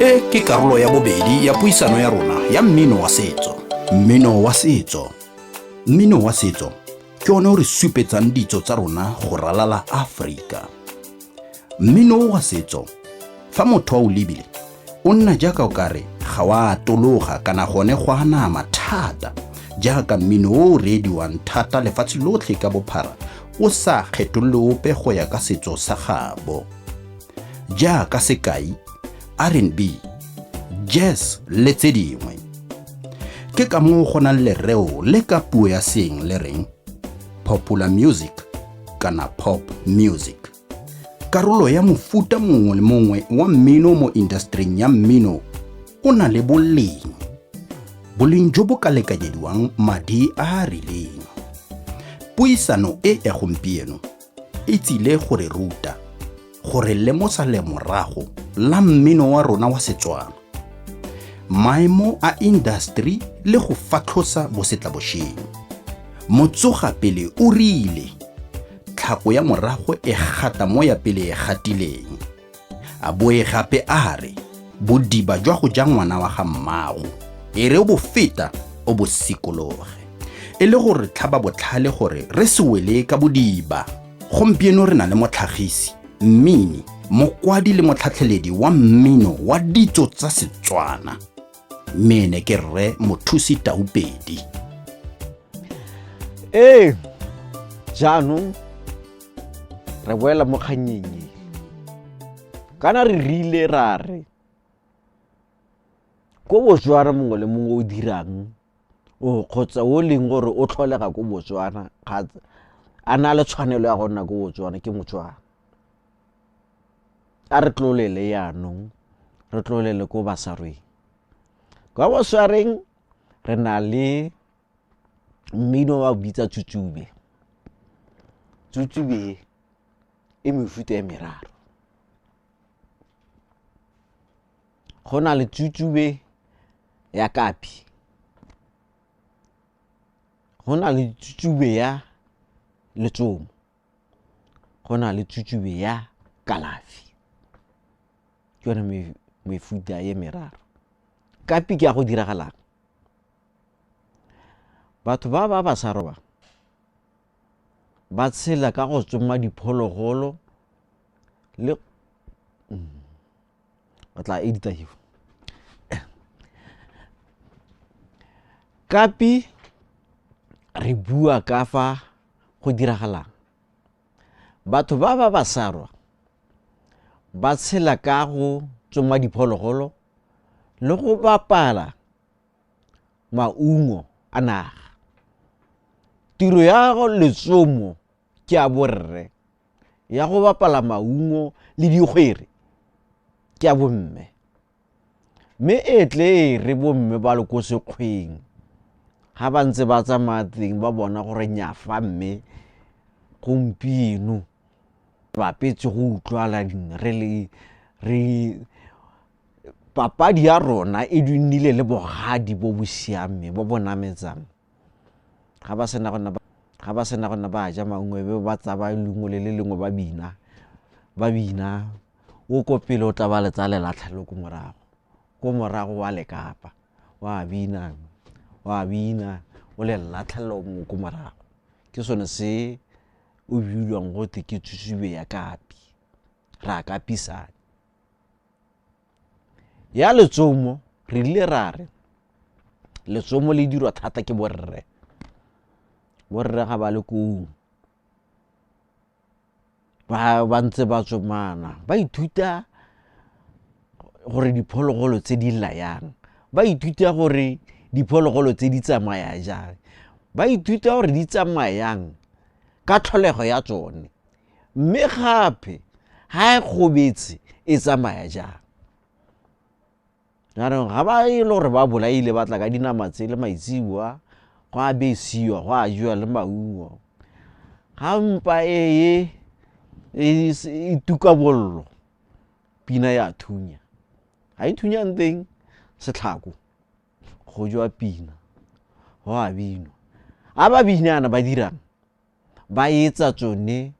E ke karolo ya bobedi ya puisano ya rona ya mmino wa setso. Mmino wa setso. Mmino wa setso ke one o re supetsang ditso tsa rona go ralala Aforika. Mmino wa setso, fa motho a o lebile, o nna jaaka o kare ga wa atologa kana gone go a nama thata, jaaka mmino o o reediwang thata lefatshe lotlhe ka bophara o sa kgetholole ope go ya ka setso sa gabo. Jaaka sekai, R&B, jazz le tse dingwe. Ke ka moo go nang lereo le ka puo ya seeng le reng popular music kana pop music. Karolo ya mofuta mongwe le mongwe wa mmino mo industering ya mmino o na le boleng. Boleng jo bo ka lekanyediwang madi a a rileng. Puisano e ya gompieno e tsile go re ruta, go re lemosa lemorago la mmino wa rona wa Setswana, maemo a industry le go fatlhosa bosetlabošeng. Motsoga pele o rile, tlhako ya morago e gata mo ya pele e gatileng. A boe gape a re, bodiba jwa go ja ngwana wa ga mmago, e re o bo feta o bo sikologe. E le gore tlhaba botlhale gore re se wele ka bodiba. Gompieno re na le motlhagisi, mmini, mokwadi le motlhatlheledi wa mmino wa ditso tsa Setswana. Mme ene ke Rre Mothusi Taupedi. Ee, jaanong re boela mo kgannyeng e. Kana re rile ra re ko Botswana mongwe le mongwe o dirang o kgotsa o leng gore o tlholega ko Botswana ga a na le tshwanelo ya go nna ko Botswana ke Motswana. A re tlolele yaanong re tlolele ko Basarweng. Kwa Basarweng re na le mmino wa bitsa tsutsube. Tsutsube e mefuta e meraro. Go na le tsutsube ya kapi, go na le tsutsube ya letsomo, go na le tsutsube ya kalafi. Ke yone mefuta e meraro. Kapi ke ya go diragalang, batho ba ba ba sa roba ba tshela ka go tsoma diphologolo le o tla edita eo. Kapi re bua ka fa go diragalang, batho ba ba ba sarwa ba tshela ka go tsoma diphologolo le go bapala maungo a naga. Tiro ya letsomo ke ya borre, ya go bapala maungo le digwere ke ya bomme. Mme e tle e re bomme ba le ko sekgweng ga ba ntse ba tsamaya teng ba bona gore nyafa mme gompieno bapetse go utlwala re le re papadi ya rona e nnile le bogadi bo bo siameng bo bo nametsang. Ga ba sena go nna ga ba sena go nna ba ja maungo e be ba tsaya leungo le le lengwe ba bina, ba bina o ko pele o tla ba le tsaya lelatlha le ko morago, ko morago wa le kapa wa bina, wa bina o le latlhelela o mongwe ko morago. Ke sone se o bidiwang gote ke tsutsube ya kapi, re a kapisana. Ya letsomo re ile ra re letsomo le dirwa thata ke borre, borre ga ba le koo ba ntse ba tsomana ba ithuta gore diphologolo tse di layang, ba ithuta gore diphologolo tse di tsamaya jang, ba ithuta gore di tsamayang ka tlholego ya tsone, mme gape ga e gobetse e tsamaya jang. Jaanong ga ba e le gore ba bolaile ba tla ka dinama tse le maitseboa go a besiwa go a jewa le maungo, ga mpa e e tuka bollo pina ya thunya, ga e thunyang teng setlhako go jewa pina go a binwa. A ba binana ba dirang ba etsa tsone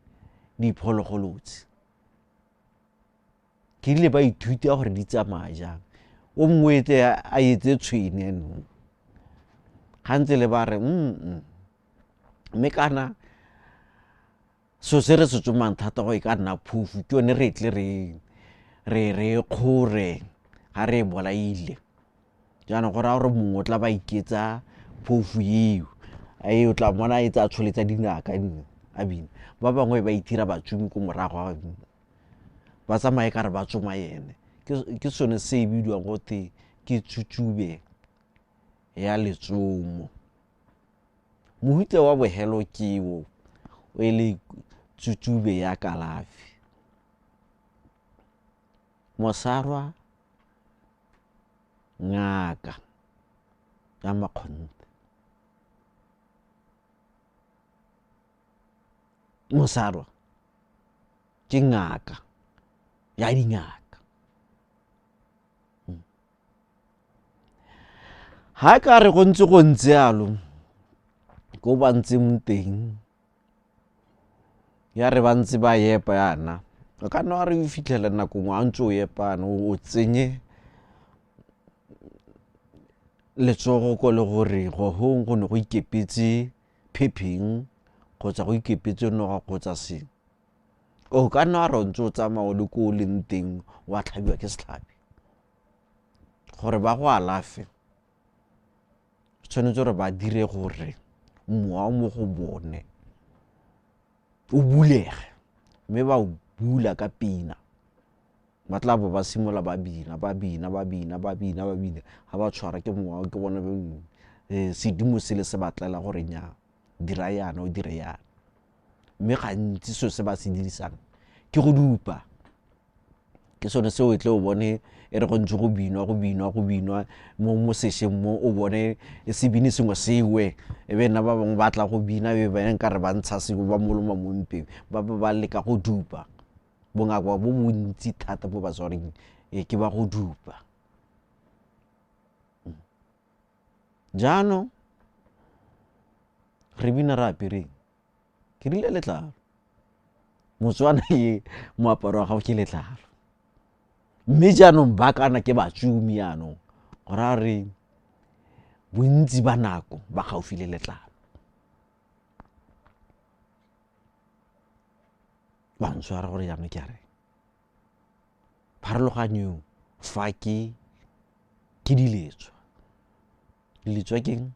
diphologolo tse. Ke rile ba ithuta gore di tsamaya jang. O mongwe tle a etse tshwene yanong gantse le ba re mm mme kana so se re se tsomang thata go e ka nna phofu ke yone re tle re kgore ga re e bolaile. Jaanong go raya gore mongwe o tla ba iketsa phofu eo, e o tla mmona a etsa a tsholetsa dinaka a bina. Ba bangwe ba itira batsomi ko morago ga ba tsamaye ka re ba tsoma ene. Ke sone se e bidiwang gote ke tsutsube ya letsomo. Mohuta wa bohelo ke o, o e le tsutsube ya kalafi. Mosarwa ngaka ya makgonthe. Mosarwa ke ngaka ya dingaka. Ha ka re go ntse go ntse yalo ko ba ntseng teng ya re ba ntse ba epa yana, o ka nna wa re o fitlhela nako nngwe a ntse o epa yana o tsenye letsogo ko le gore gongwe go ne go ikepetse phepheng kgotsa go ikepetse noga kgotsa sengwe. O ka nna wa re o ntse o tsamaya o le ko o leng teng wa tlhabiwa ke setlhabi. Gore ba go alafe tshwanetse gore ba dire gore mowa mo go bone o bulege, mme ba o bula ka pina. Ba tla bo ba simolola ba bina, ba bina, ba bina, ba bina, ba bina. Ga ba tshwara ke mowa ke bone sedimo se le se ba tlela gore nnyaa, dira yana o dire yana. Mme gantsi selo se ba se dirisang ke go dupa. Ke sone se o tle o bone e re go ntse go binwa, go binwa, go binwa mo sešweng mo o bone sebini sengwe sewe, e be nna ba bangwe ba tla go bina e be nkare ba ntsha sengwe ba moloma mo mpeng, ba ba leka go dupa. Bongaka bo bontsi thata mo batswading ke ba go dupa. Jaanong re bina re apereng, ke rile letlalo. Motswana e moaparo wa gago ke letlalo. Mme jaanong ba kana ke batsomi jaanong, go raya gore bontsi ba nako ba gaufi le letlalo. Ba ntshwara gore jaanong ke a reng. Pharologanyo fa ke diletswa. Diletswa ke eng?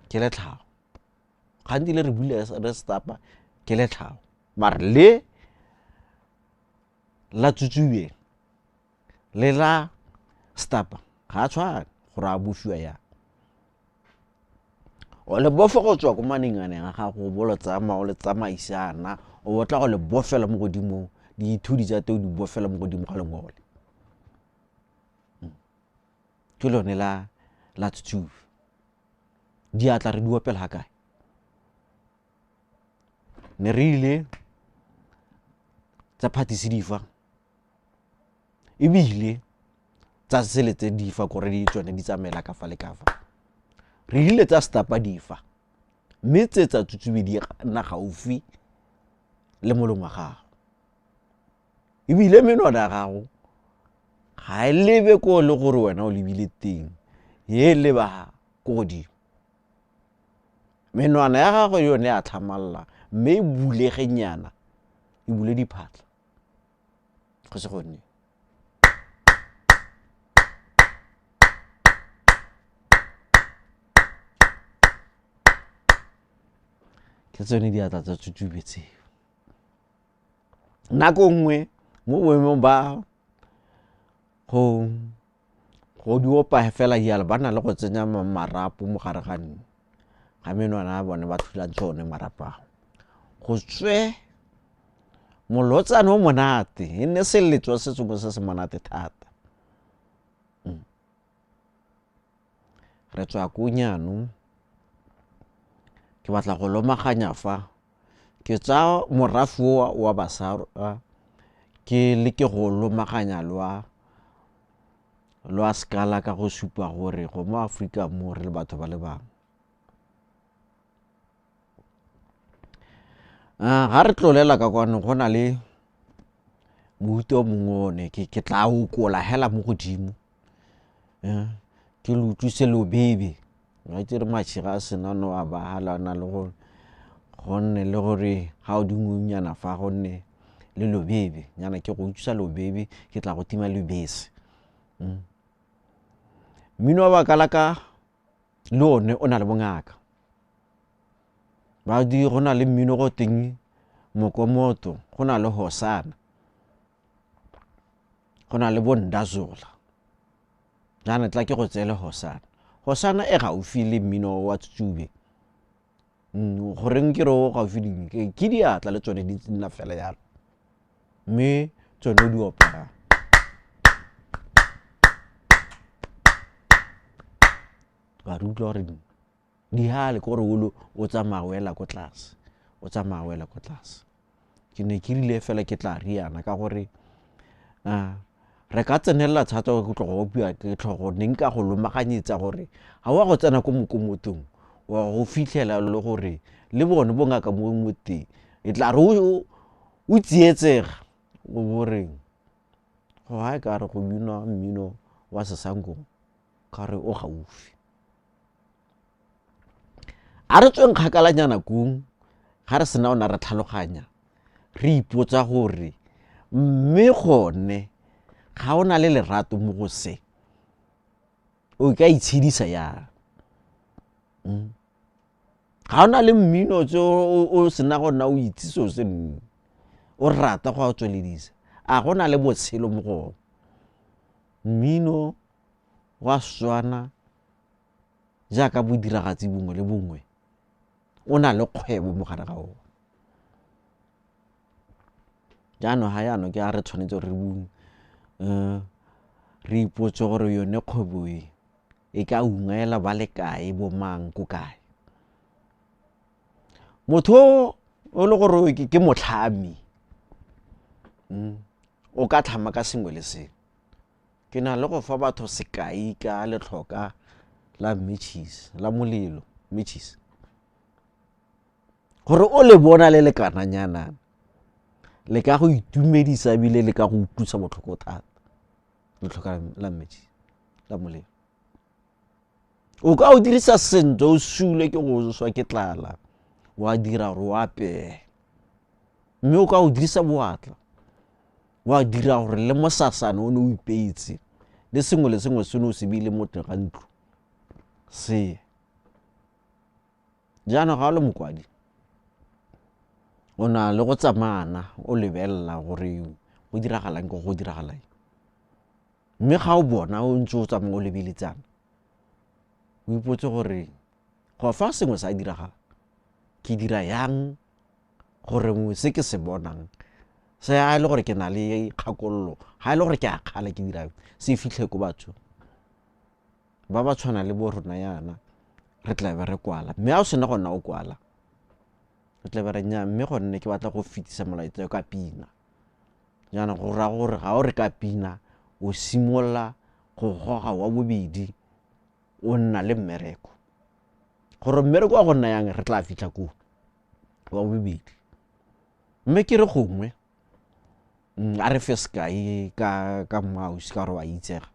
Ke letlhao. Gantsi le re bula re stapa ke letlhao, mare le la tsutsube le la stapa ga a tshwane gore a bofiwa yang. O le bofa go tswa ko manenganeng a gago, o bo le tsamaya o le tsamaisana, o bo tla go le bofela mo godimo, dithudi tsa teng o di bofela mo godimo ga lengole. Ke lone la tsutsube. Diatla re di opela ga kae? Ne re ile tsa phatisi difa, ebile tsa sele tse difa kore di tsone di tsamaela ka fa le ka fa. Re ile tsa stapa difa, mme tse tsa tsutsube di nna gaufi le molomo wa gago. Ebile menwana ya gago ga e lebe ko le gore wena o lebile teng, e leba ko godimo. Menwana ya gago yone ya tlhamalla, mme e bulegenyana, e bule diphatlha go se gonne. Ke tsone diatla tsa tsutsube tseo. Nako nngwe mo boemong ba go di opa fela jalo, ba na le go tsenya marapo mo gare ga ga menwana ya bone, ba thulantse one marapo ao. Go tswe molotsana o monate, e nne seletswa se sengwe se se monate thata. Re tswa ko jaanong, ke batla go lomaganya fa, ke tsaya morafe o wa Basarwa ke leke go lomaganya lwa sekala ka go supa gore go mo Aforika mo re le batho ba le bangwe. Ga re tlolela ka kwano go na le Mohuta o mongwe one ke tla okola hela mo godimo, ke le utlwise lobebe. Wa itse re matšhega a sena no a bahala na le gore go nne le gore ga o dingwenyana fa go nne le lobebe nyana, ke go utlwisa lobebe, ke tla go tima lebese. Mmino wa Bakalaka le one o na le bongaka. Ba di go na le mmino go teng mokomoto, go na le hosana, go na le bondazola. Jaana tla ke go tseele hosana. Hosana e gaufi le mmino wa Tsutsube. Goreng ke re o gaufi le ke diatla le tsone di nna fela jalo, mme tsone di opela. Wa re utlwa gore di hale ke gore o o tsamaya o ela ko tlase, o tsamaya o ela ko tlase. Ke ne ke rile fela ke tla riana ka gore re ka tsenelela thata go tloga go bua ke tlhogo, ne nka go lomaganyetsa gore ga wa go tsena ko mokomotong wa go fitlhela le gore le bone bongaka mo mo teng, e tla re o tsietsega o bo reng go ga e ka re go binwa mmino wa sesanko ka re o gaufi. A re tsweng kgakalanyana kong, ga re sena ona re tlhaloganya, re ipotsa gore mme gone ga o na le lerato mo go se, o ka itshedisa yang? Ga o na le mmino tse o sena go nna o itse seo se nne, o rata go a tsweledisa, a go na le botshelo mo go one? Mmino wa Setswana jaaka bodiragatsi bongwe le bongwe o na le kgwebo mo gare ga one. Jaanong ga jaanong ke a re tshwanetse re re ipotse gore yone kgwebo e e ka ungwela ba le kae, bo mang, ko kae. Motho o le gore ke motlhami, o ka tlhama ka sengwe le sengwe. Ke na le go fa batho sekai ka letlhoka la matches, la molelo matches, gore o le bona le le kananyana le ka go itumedisa ebile le ka go utlwisa botlhoko thata. Letlhoka la matches la molelo o ka o dirisa sentle, o sule ke go swa ke tlala, wa dira gore o apeye, mme o ka o dirisa boatla wa dira gore le mosasane o ne o ipeetse le sengwe le sengwe se ne o se beile mo teng ga ntlo se. Jaanong ga o le mokwadi o na le go tsamayana o lebelela gore go diragalang ke go diragalang, mme ga o bona o ntse o tsamaya o lebeletsana, o ipotse gore go fa sengwe sa diragala, ke dira yang gore se ke se bonang se a e le gore ke na le kgakololo, ga e le gore ke a kgala ke dira se fitlhe ko batho ba ba tshwana le bo rona yana, re tla be re kwala. Mme ga o sena go nna o kwala, re tla be re nya, mme gonne ke batla go fetisa molaetsa ka pina. Jaanong go raya gore ga o re ka pina o simolola go goga wa bobedi, o nna le mmereko. Gore mmereko wa go nna yang re tla fitlha koo wa bobedi. Mme ke re gongwe a re fe sekai ka mouse ka gore wa itsega,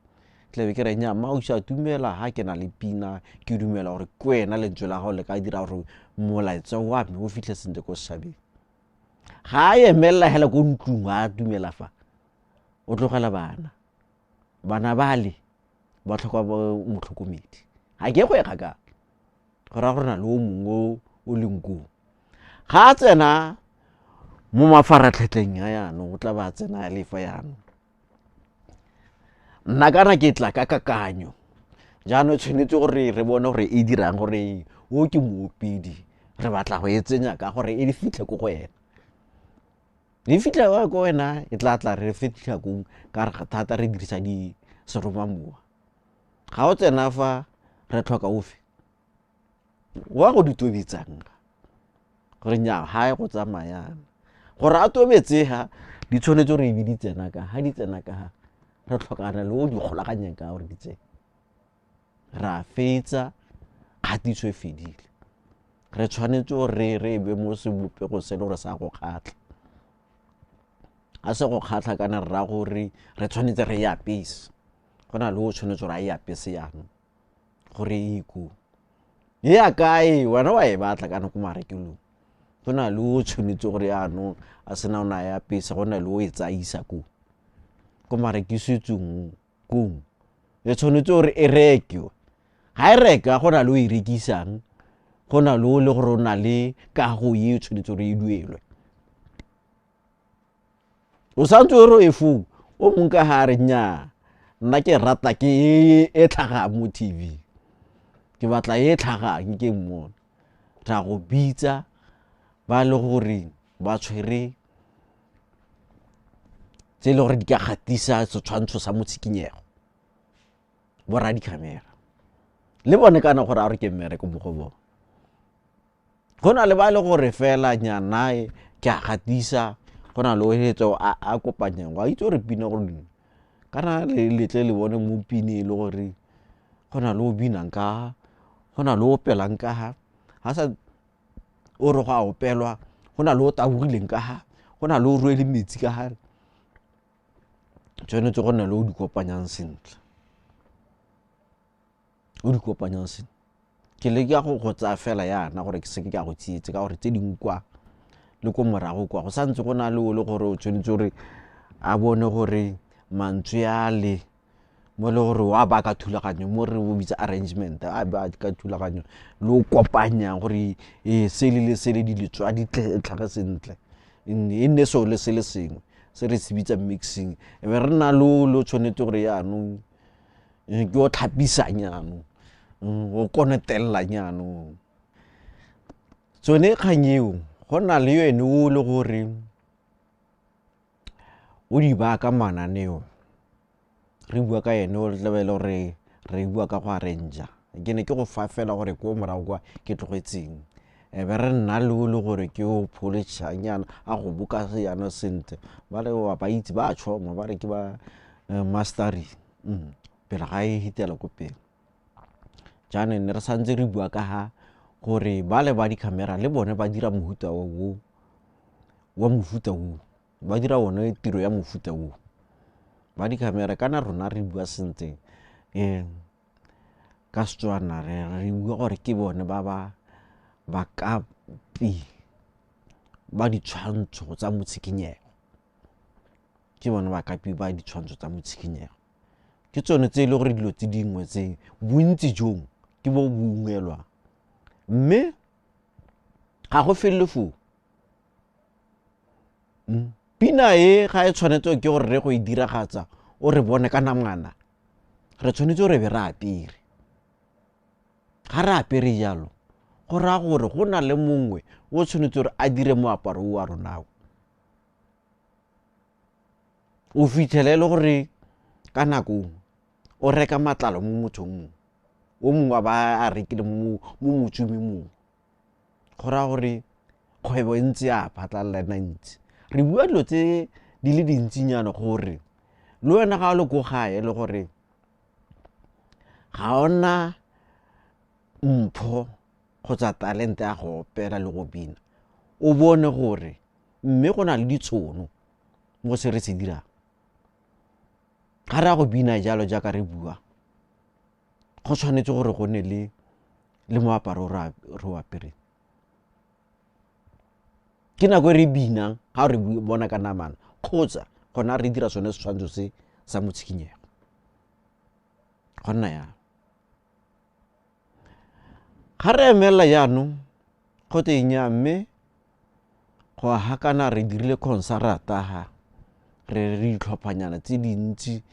tlabe ke re nya mouse a dumela ha ke na le pina, ke dumela gore ke wena lentswe la gago le ka dira gore molaetsa wa me o fitlhe sentle ko setšhabeng. Ga a emelela hela ko ntlong a dumela fa, o tlogela bana, bana bale ba tlhoka motlhokomedi. Ga ke go e kgakala, go raya gore na le o mongwe o leng koo. Ga a tsena mo mafaratlhatlheng a jaanong, o tla ba tsena le fa jaanong. Nna kana ke tla ka kakanyo, jaanong tshwanetse gore re bone gore e dirang, gore o ke moopedi, re batla go e tsenya ka gore e fitlhe ko go ena. E fitlhe ko wena, e tla tla re fitlha kong ka re thata re dirisa di seromamowa. Ga o tsena fa re tlhoka ofe wa go di tobetsang gore nya ha e go tsamayana, gore a tobetse ha di tshwanetse gore e be di tsena ka ha, di tsena ka ha, re tlhokana le o di golaganyang ka gore di tsene. Re a fetsa, kgatiso e fedile, re tshwanetse gore re be mo sebopego se le gore sa go kgatlha. Ga se go kgatlha kana rra gore re tshwanetse re e apese, go na le o tshwanetse gore a e apese jaanong gore e ko e ya kae, wena wa e batla kana ko marekelong. Go na le o tshwanetse gore jaanong a sena o ne a e apese, go na le o e tsaisa ko ko marekisetsong kong, e tshwanetse gore e rekiwe. Ga e reka go na le o e rekisang, go na le o le gore o na le kago e tshwanetse gore e duelwe. O santse o re e foo, o mongwe ka ga a re nnyaa, nna ke rata ke e tlhagang mo TV, ke batla e tlhagang ke mmone. Ra go bitsa ba le gore ba tshwere tse e le gore di ka gatisa setshwantsho sa motshikinyego, bo rra di-camera le bone kana gore a re ke mmereko mo go bone. Go na le ba e le gore fela nyanae ke a gatisa, go na le o hetso a kopanyang, wa itse gore pina gore kana le letle le bone mo pine e le gore go na le o binang ka, go na le o opelang ka ha, ha sa o re go a opelwa, go na le o tabogileng ka ha, go na le o rwele metsi ka ha. Tshwanetse go nna le o di kopanyang sentle, o di kopanyang sentle. Ke leka go tsaya fela yana gore ke seke ka go tsietse, ka gore tse dingwe kwa le ko morago kwa go santse go na le o le gore o tshwanetse gore a bone gore mantswe a le mo le gore wa baka thulaganyo, mo re bo bitsa arrangement, a baka thulaganyo le o kopanyang gore e sele le sele di letswa di tlhage sentle, e nne seo le se le sengwe se re se bitsa mixing. E be re nna le o le o tshwanetse gore jaanong ke o tlhapisang jaanong, o konetelela jaanong. Tsone kgang eo go na le yone o le gore o di baka mananeo, re bua ka ene o tlabe e le gore re bua ka go arrange-a. Ke ne ke go fa fela gore ko morago kwa ke tlogetseng, e be re nna le o le gore ke o polish-ang yana, a go boka yana sentle. Ba le wa ba itse ba tšhoma, ba re ke ba mastering pele ga e hitela ko pele. Jaanong ne re santse re bua ka ga gore ba le ba di-camera le bone ba dira mofuta o wa mofuta o, ba dira one tiro ya mofuta o ba di-camera. Kana rona re bua sentle ka Setswana, re bua gore ke bone ba ba bakapi ba ditshwantsho tsa motshikinyego, ke bone bakapi ba ditshwantsho tsa motshikinyego. Ke tsone tse e le gore dilo tse dingwe tse bontsi jong ke bo bo ungwelwang, mme ga go felele foo. Pina e ga e tshwanetse ke gore re go e diragatsa o re bone ka namana, re tshwanetse gore be re apere. Ga re apere jalo go raya gore go na le mongwe o tshwanetse gore a dire moaparo o wa rona o. O fitlhele e le gore ka nako o reka matlalo mo mothong mongwe, o mongwe a ba a rekile mo motsumi mongwe. Go raya gore kgwebo e ntse ya phatlalela ena ntsi. Re bua dilo tse di le dintsinyana gore le wena ga o le ko gae le gore ga ona mpho kgotsa talente ya go opela le go bina, o bone gore mme go na le ditšhono mo se re se dirang. Ga re ya go bina jalo jaaka re bua, go tshwanetse gore go nne le moaparo re o apereng. Ke nako e re binang ga re bona ka namana, kgotsa gona re dira sone setshwantsho se sa motshikinyego. Go nna jalo. Ga re emelela jaanong go teng ya mme go hakana re dirile konsarata ha re re ditlhophanyana tse dintsi,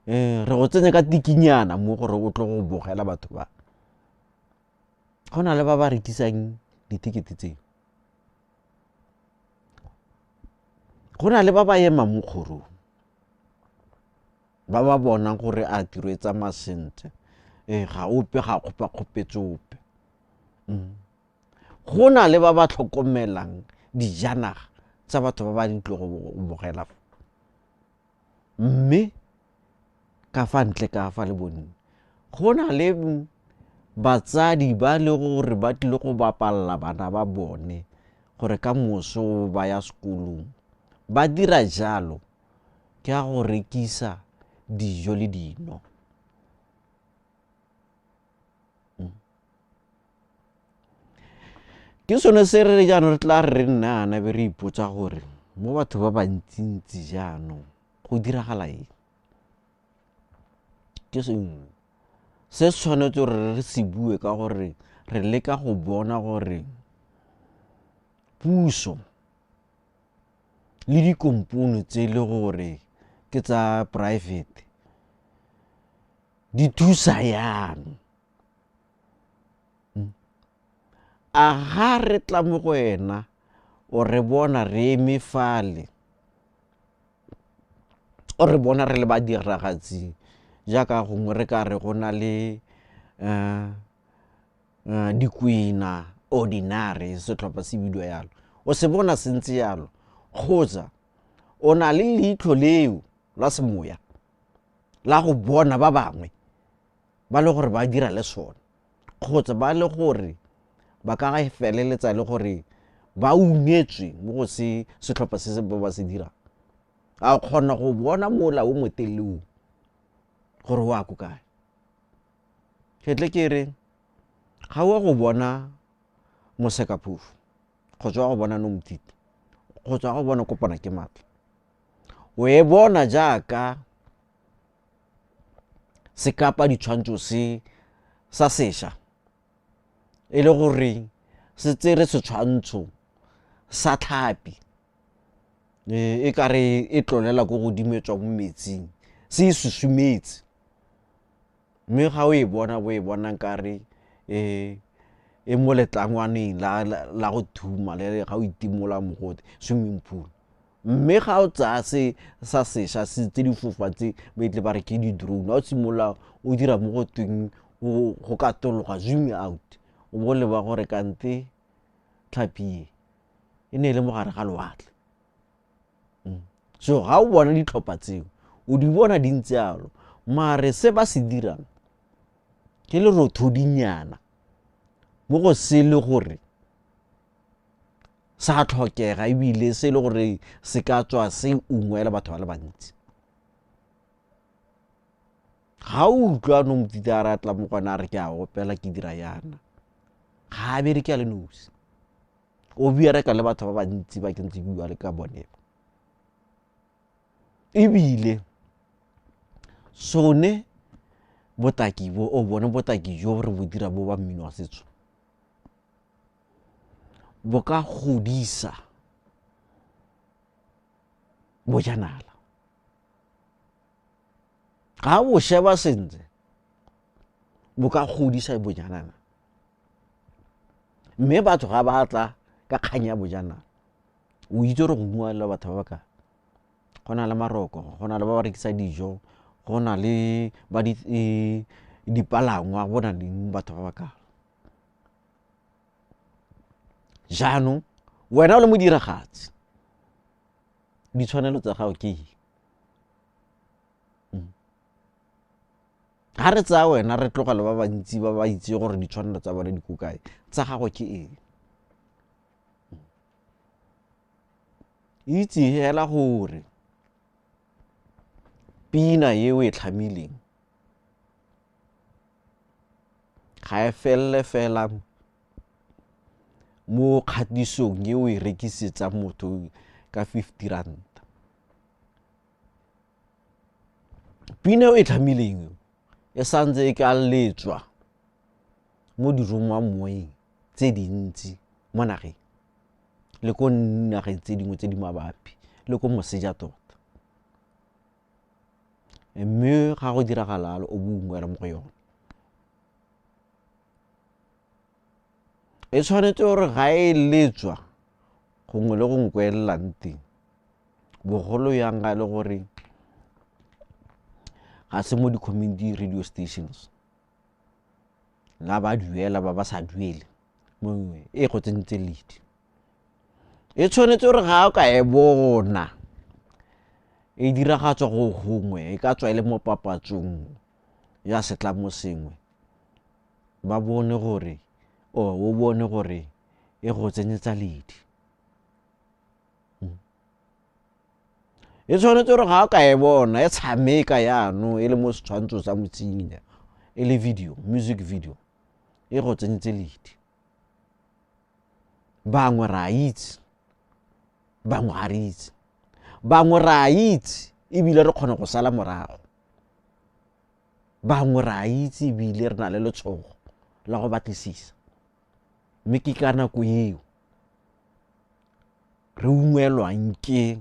re go tsenya ka tikinyana mo gore o tlo go bogela batho ba. Go na le ba ba rekisang ditekete tseo, go na le ba ba emang mo kgorong ba ba bonang gore a tiro e tsamaya sentle, ga ope ga kgopakgopetse ope. Go na le ba ba tlhokomelang dijanaga tsa batho ba ba ditlo go bogela, mme ka fa ntle ka fa le bone go na le batsadi ba le gore ba tlile go bapalla bana ba bone gore ka moso ba ya sekolong Ba dira jalo ke a go rekisa dijo le dino. Ke sone se re jaanong re tla re nna be re ipotsa gore mo batho ba bantsintsi jaanong go diragala eng. Ke sengwe se se tshwanetse gore re se bue ka gore re leka go bona gore puso le dikompone tse e le gore ke tsa private di thusa yang. A ga re tla mo go wena o re bona re eme fale, o re bona re le badiragatsi jaaka gongwe re ka re go na le dikwena ordinary setlhopha se bidiwa yalo, o se bona se ntse yalo, kgotsa o na le leitlho leo la semoya la go bona ba bangwe ba le gore ba dira le sone, kgotsa ba le gore ba ka feleletsa le gore ba ungetswe mo go se setlhopha se se ba se dirang. A kgona go bona mola o motelele o gore o ya ko kae. Ke tle ke re ga o go bona mosekaphofu kgotsa wa go bona Nomtito kgotsa wa go bona Kopana ke Matla, o e bona jaaka sekapa ditshwantsho se sa sešwa, e le gore se tsere setshwantsho sa tlhapi e ka re e tlolela ko godimo e tswa mo metsing, se e susumetse. Mme ga o e bona, o e bona nkare e mo letlangwaneng la go thuma, le ga o itimola mogote, swimming pool. Mme ga o tsaya se sa sešwa se tse di fofa tse ba itle ba re ke di-drone, ga o simolola o dira mo go tweng go katologa, zoom out, o bo leba gore kante tlhapi e e ne e le mo gare ga lewatle. So ga o bona ditlhopha tseo o di bona di ntse yalo, mare se ba se dirang ke lerothodinyana mo go se le gore sa tlhokega, ebile se le gore se ka tswa se ungwela batho ba le bantsi. Ga o utlwa Nomtito a re a tla mo go wena a re ke a opela ke dira yana, ga a bereke a le nosi, o bereka le batho ba bantsi ba ke ntse ke bua le ka bone. Ebile sone botaki bo o bone botaki jo re bo dira bo ba mmino wa setso bo ka godisa bojanala. Ga bo sheba sentle bo ka godisa bojanala, mme batho ga ba tla ka kgang ya bojanala, o itse gore go bua le batho ba ba kae. Go na le maroko, go na le ba ba rekisa dijo, go na le ba dipalangwa, go na le batho ba ba kae. Jaanong wena o le modiragatsi, ditshwanelo tsa gago ke eng? Ga re tsaya wena re tlogela ba bantsi ba ba itse gore ditshwanelo tsa bone di ko kae, tsa gago ke eng? Itse hela gore pina e o e tlhamileng ga e felele fela mo kgatisong e o e rekisetsang motho ka 50 ranta. Pina e o e tlhamileng e santse e ka letswa mo diromamoweng tse dintsi mo nageng le ko nageng tse dingwe tse di mabapi le ko moseja tota. Mme ga go diragala o bo ungwela mo go yone. E tshwanetse gore ga e letswa gongwe le gongwe ko e lelang teng, bogolo yang ga e le gore ga se mo di-community radio stations, la ba duela ba ba sa duele mongwe e go tsentse ledi. E tshwanetse gore ga o ka e bona e diragatswa go gongwe, e ka tswa e le mo papatsong ya setlamo sengwe, ba bone gore o bone gore e go tsenyetsa ledi. E tshwanetse gore ga o ka e bona e tshameka yaanong e le mo setshwantsho sa motshinya, e le video, music video, e go tsentse ledi. Bangwe re a itse, bangwe ga re itse. Bangwe re a itse ebile re kgona go sala morago. Bangwe re a itse ebile re na le letshogo la go batlisisa. Mme ke ka nako eo re ungwelwang ke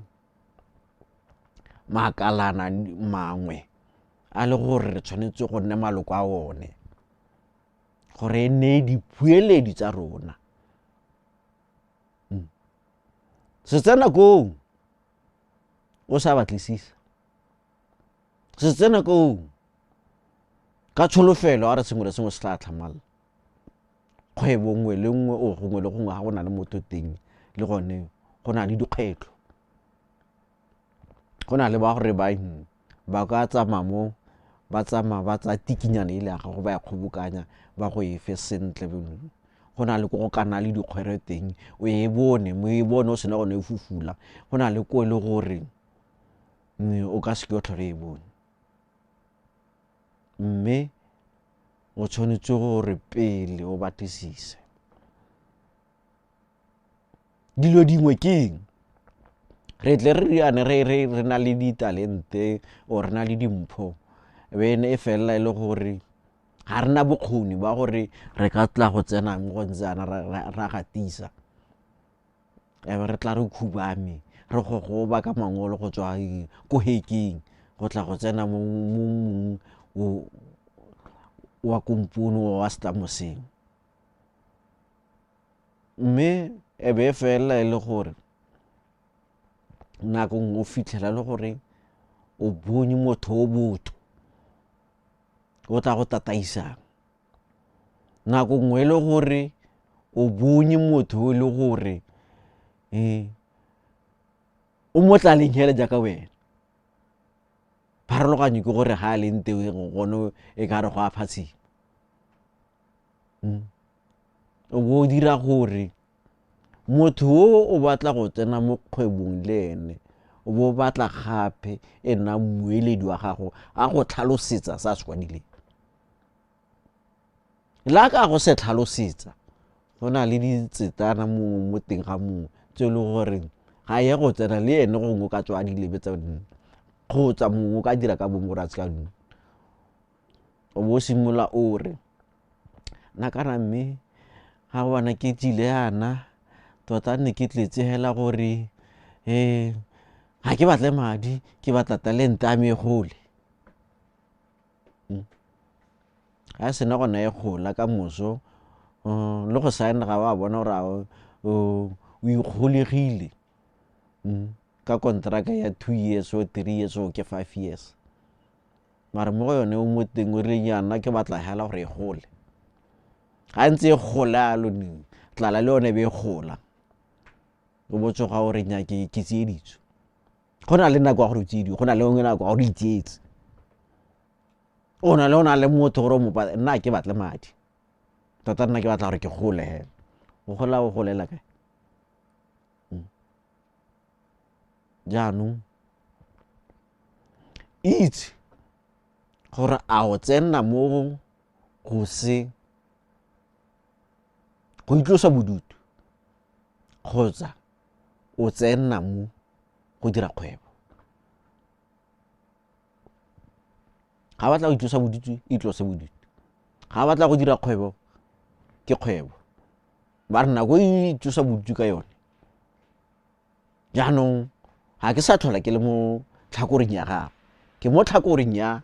makalana mangwe a le gore re tshwanetse go nne maloko a one gore e nne dipueledi tsa rona. Se tsena koo o sa batlisisa, se tsena koo ka tsholofelo a re sengwe le sengwe se tla tlhamalala. Kgwebo nngwe le nngwe o gongwe le gongwe ga go na le motho teng le gone go na le dikgwetlho. Go na le ba gore ba ka tsamaya mo ba tsamaya ba tsaya tikinyana ele ya gago ba ya kgobokanya ba go efe sentle. Go na le ko go ka nna le dikgwere teng o e bone, o e bone o sena gone e fufula. Go na le ko e le gore o ka seke wa tlhole e bone. Mme o tshwanetse gore pele o batlisise. Dilo dingwe ke eng? Re tle re riane re re re na le ditalente or re na le dimpho, be e felela e le gore ga re na bokgoni ba gore re ka tla go tsena mo go ntse yana ra gatisa. Ebe re tla re khubame re gogoba ka mangolo go tswa ko hekeng go tla go tsena mo mong wa kompone wa setlamo sengwe. Mme e be e felela e le gore nako nngwe o fitlhela e le gore o bone motho o botho o tla go tataisang. Nako nngwe e le gore o bone motho o e le gore o mo tlaleng hela jaaka wena. Pharologanyo ke gore ga a leng teng gone e ka re go a phatshima. O bo o dira gore motho o o batla go tsena mo kgwebong le ene, o bo o batla gape e nna mmueledi wa gago a go tlhalosetsa se a se kwadileng. Le a ka go se tlhalosetsa, go na le ditsetana mongwe mo teng ga mongwe tse e leng gore ga ye go tsena le ene gongwe o ka tswa a di lebetse kgotsa mongwe o ka dira ka bomo gore a se ka dula. O bo o simolola o re nna kana mme ga bona ke tsile yana tota ne ke tletse hela gore ga ke batle madi, ke batla talente ya me e gole. Ga sena gona e gola ka moso le go sign-a ga wa bona gore o ikgolegile ka konteraka ya 2 years or 3 years or ke 5 years. Mare mo go yone o mo teng o rile yana ke batla hela gore e gole. Ga ntse e gola yalo, tlala le yone e be e gola. O bo tsoga o re nnyaa ke tsieditswe. Go na le nako ya gore o tsiediwe, go na le nako ya gore o itsietse. O na le o na le motho gore o mo nna ke batle madi. Tota nna ke batla gore ke gole hela. O gola o golela kae? Jaanong itse gore a o tsena mo go se go itlosa bodutu kgotsa o tsena mo go dira kgwebo. Ga batla go itlosa bodutu, itlose bodutu. Ga batla go dira kgwebo, ke kgwebo. Ba re nako e itlosa bodutu ka yone. Jaanong ga ke sa tlhola ke le mo tlhakoreng ya gago, ke mo tlhakoreng ya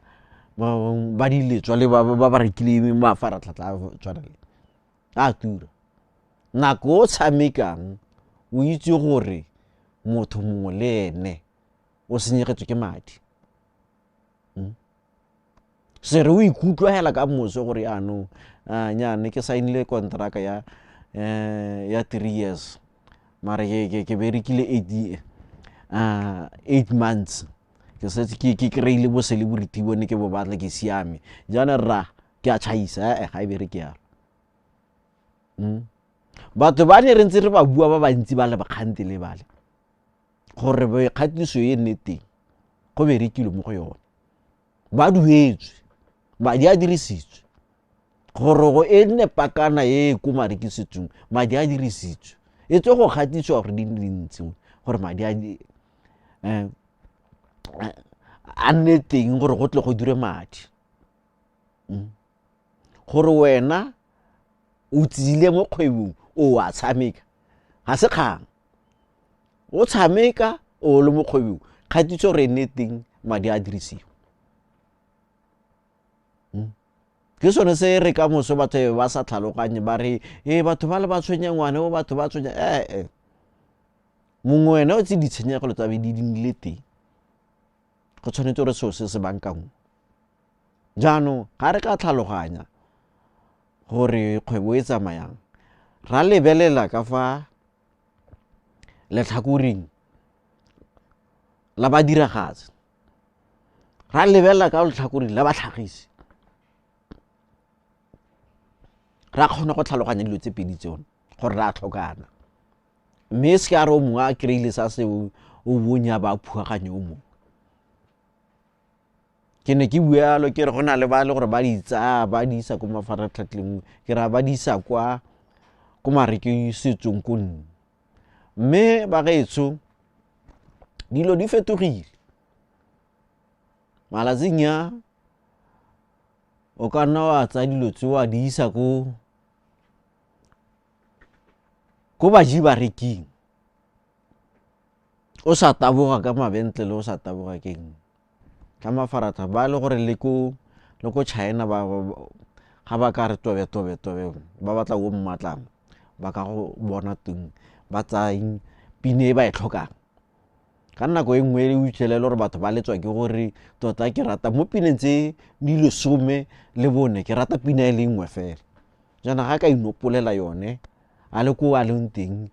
ba diletswa le ba ba rekileng mafaratlhatlha a tshwana le a tura. Nako o tshamekang o itse gore motho mongwe le ene o senyegetswe ke madi. Se re o ikutlwa hela ka moso gore yaanong nyane ke saenile konteraka ya 3 years mare ke berekile 8 months, ke setse ke kry-ile bo celebrity bone ke bo batla, ke siame jaanong rra ke a tšhaisa. Ga e bereke yalo. Batho ba ne re ntse re ba bua ba bantsi ba le bakgante le bale gore kgatiso e nne teng. Go berekilwe mo go yone. Ba duetswe, madi a dirisitswe. Gore go e nne pakana e ko marekisetsong, madi a dirisitswe. E tswe go gatisiwa gore di nne dintsi, gore madi a nne teng gore go tle go dirwe madi. Gore wena o tsile mo kgwebong, o a tshameka, ga se kgang. O tshameka o le mo kgwebong, kgatiso gore e nne teng, madi a dirisiwa. Ke sone se re ka moso batho ba sa tlhaloganye ba re e batho ba le ba tshwenya ngwane o batho ba tshwenya ee. Mongwe wena o tse ditshenyegelo tsa be di nnile teng, go tshwanetse gore seo se se bankangwe. Jaanong ga re ka tlhaloganya gore kgwebo e tsamayang, ra lebelela ka fa letlhakoreng la badiragatsi, ra lebelela ka letlhakoreng la batlhagisi, ra kgona go tlhaloganya dilo tse pedi tsone gore re a tlhokana. Mme se ka re o mongwe a kry-ile sa se o bonya ba phuaganye o mongwe. Ke ne ke bua yalo ke re go na le ba le gore ba di tsaya ba di isa ko mafaratlhatlheng, ke ra ba di isa kwa ko marekisetsong ko nne. Mme bagaetsho dilo di fetogile. Malatsing a o ka nna wa tsaya dilo tse wa di isa ko baji bareking, o sa taboga ka mabentlele, o sa taboga ke eng ka mafaratlhatlha. Ba le gore le ko China ba ga ba ka re tobe tobe tobe ba batla o mmatlang, ba ka go bona teng ba tsaya pine e ba e tlhokang. Ka nako e nngwe o fitlhelele gore batho ba letswa ke gore tota ke rata mo pineng tse di 14 ke rata pina e le nngwe fela. Jaanong ga ka inopolela yone a le ko a leng teng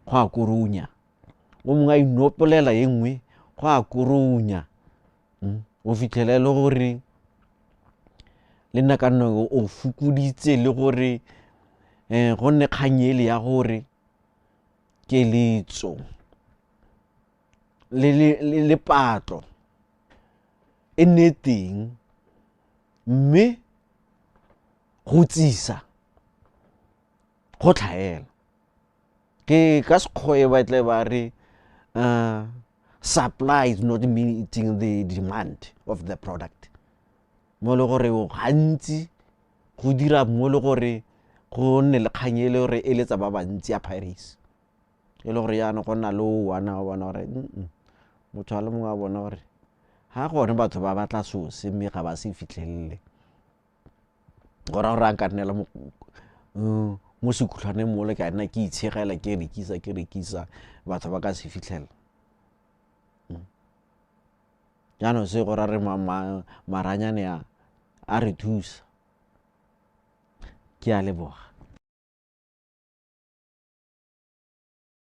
go a koronya, o mongwe a inopolela e nngwe go a koronya. O fitlhelele gore le nna ka nna o fokoditse le gore go nne kgang ele ya gore keletso le patlo e nne teng, mme go tsisa go tlhaela. Ke ka sekgoe ba tle ba re supply is not meeting the demand of the product. Mo le gore gantsi go dira mo le gore go nne le kgang e le gore e letsa ba bantsi ya piracy. E le gore jaanong go nna le o one a bona gore motho a le mongwe a bona gore ga gone batho ba batla seo se mme ga ba se fitlhelele. Go raya gore a nka nnela mo sekhutlhwaneng mole ka nna ke itshegela ke rekisa batho ba ka se fitlhela. Jaanong se go raya re maranyane a re thusa. Ke a leboga.